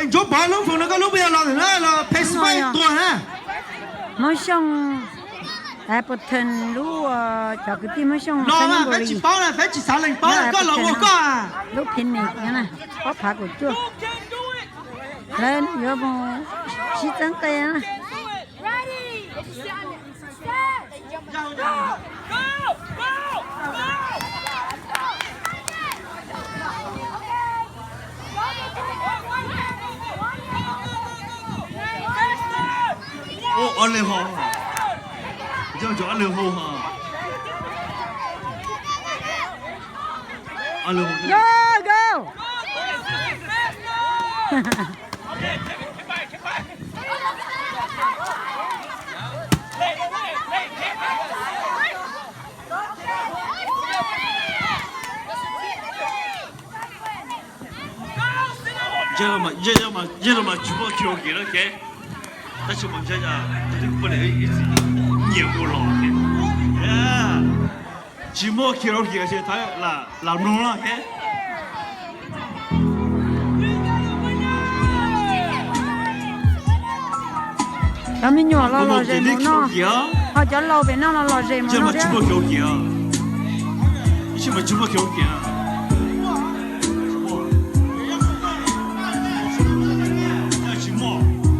Ntsuab Pov lub foos no koj lub puas yog los ntawm no los phev xwb tuag na. Hmoob Xyooj, Appleton lub, cov kwv tij Hmoob Xyooj no mas peb tsis paub na, peb tsis xav lees paub na, koj los ua koj. Lub picnic no na, ob phav kaum cuaj. Lawv yuav mus sib txeeb qe na. Ob leeg hau, ob leeg hau, ob leeg hau. Yog los mas tsis muaj karaoke na, tab sis mas nyiam ua los, tsis muaj karaoke ces thov lam mloog no. Cov me nyuam los lom zem mus no, ho cov laus pem no los lom zem mus no thiab.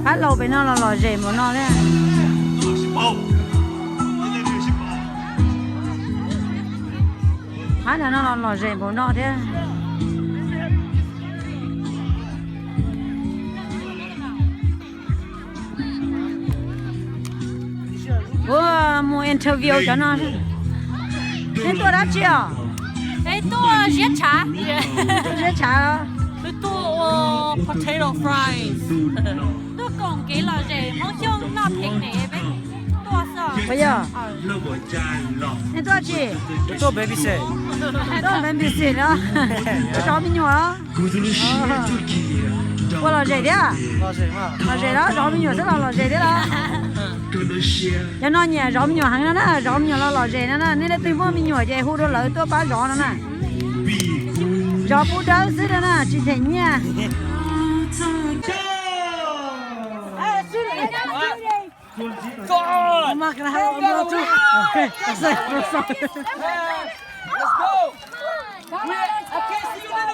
Pab laus pem no los lom zem mus no thiab. Pab no los lom zem mus no thiab. Ua mus interview cov no. Nej tuaj dab tsi os? Peb tuaj ziab tshav. Ziab tshav. Peb tuaj ua potato fries. Tuaj koom kev lom zem Hmoob Xyooj noj phev ne peb tuaj xwb. Puas yog? Nej tuaj tsi? Tuaj babysit. Tuaj babysit los zov me nyuam los? Ua lom zem thiab. Lom zem los zov me nyuam xwb los lom zem thiab los? Cov no nyiam zov me nyuam heev no na, zov me nyuam los lom zem no na. Nej leej twg muaj me nyuam ces hu rau lawv tuaj pab zov no na. Zov pub dawb xwb no na, tsis them nyiaj.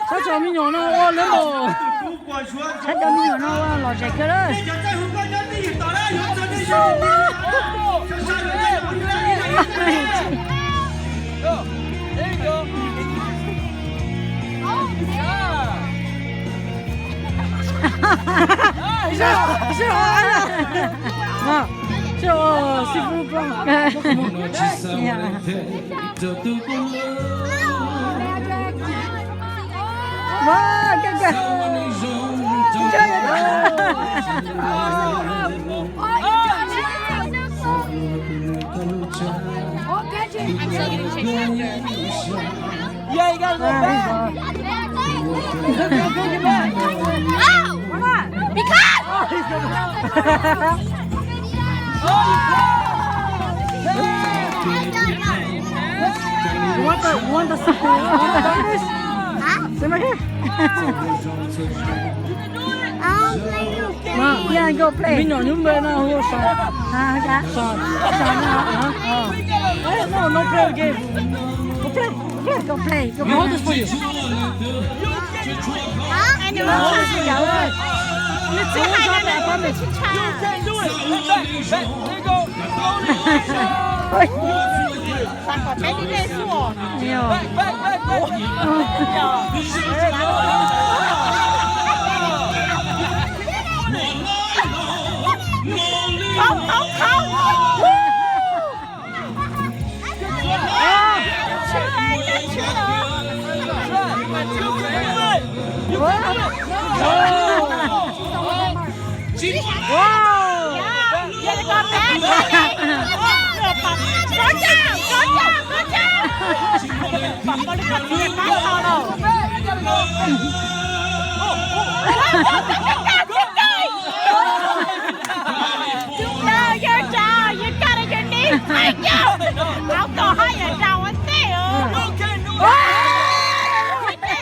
Saib cov me nyuam no ua lawv los. Saib cov me nyuam no ua lom zem kawg lawm. You want the, you want the soup? You want the soup? Huh? Sit right here. I'll play with Mom, yeah, go play. Me nyuam nyuj npe no hu Sov. Hais tias Sov, Sov no hả? No, no play game. Go play, go play, go play. I'll hold this for you. Hả? I'll hold this for you. Ua zog, I promise. Ôi. Sov kom peb lub npe xwb os. Khau, khau, khau. No, your job, you gotta your knees. Thank you. Tau koj haj yam zam ua ntej os. Ua ntej.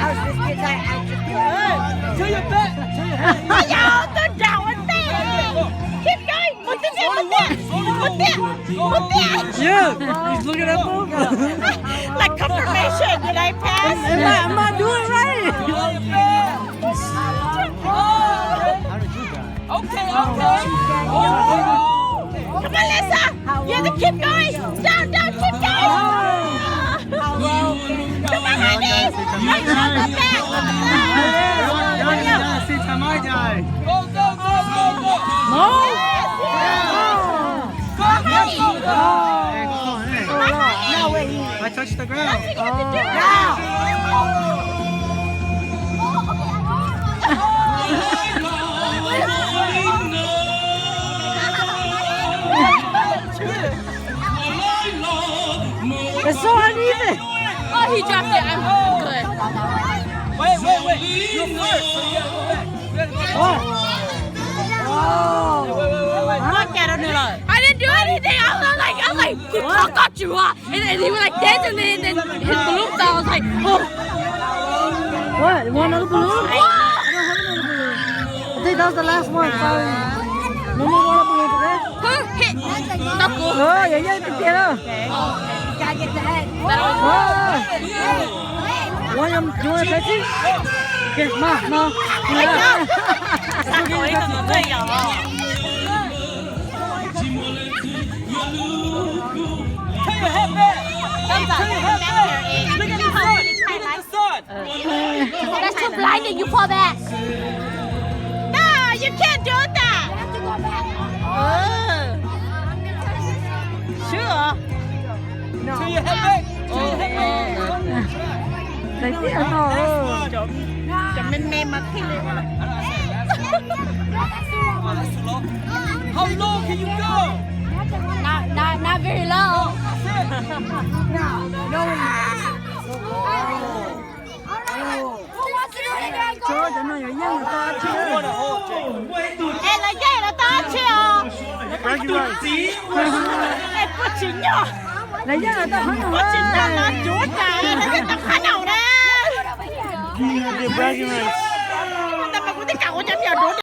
hours, this kid's like, I just feel like, oh. Ua yog tus nram ua ntej. Keep going. Mus tiag tiag, mus tiag, mus tiag, mus tiag. Yeah, he's looking at the Like confirmation, did I pass? Am I, am I doing right? Okay, okay. Come on, Lisa. You have to keep going. Down, down, keep going. Come on, honey. Go, go, go, go, go. No. Go, go, go, go. Hey, hold on, hey. I touched the ground. It's so uneven. Oh, he dropped it. I'm good. Wait, wait, wait. You're first. So you gotta go back. Oh. Wait, wait, wait, wait. I didn't do anything. I was like, I was like, "Kuv thov koj tsum." And, and he went like this, and then, then his balloon fell. I was like, "Oh." What? You want another balloon? What? I don't have another balloon. I think that was the last one. Sorry. No more water balloon today. Huh? Hit. Tau kuv. Oh, yeah, yeah, yeah. Gotta get the egg. Oh. Want some, you want a Pepsi? Here, ma, no. Yeah. Turn your head back. Turn your head back. Look at the sun. Look at the sun. That's too blinding. You fall back. No, you can't do that. You have to go back. Oh. Sure. Turn your head back. Turn your head back. Lawv tias no, cov me me mas thiaj li. How low can you go? Not, not, not very low. That's it. No, no. Cov no yuav yeej tau dab tsi? Es lawv yeej lawv tau dab tsi os? Es kuv tsis nyog. Lawv yeej lawv tau qhov no. Kuv tsis nyog los cuav cas lawv yeej tau qhov no na. Kuv tsis kam ua cov me nyuam dub.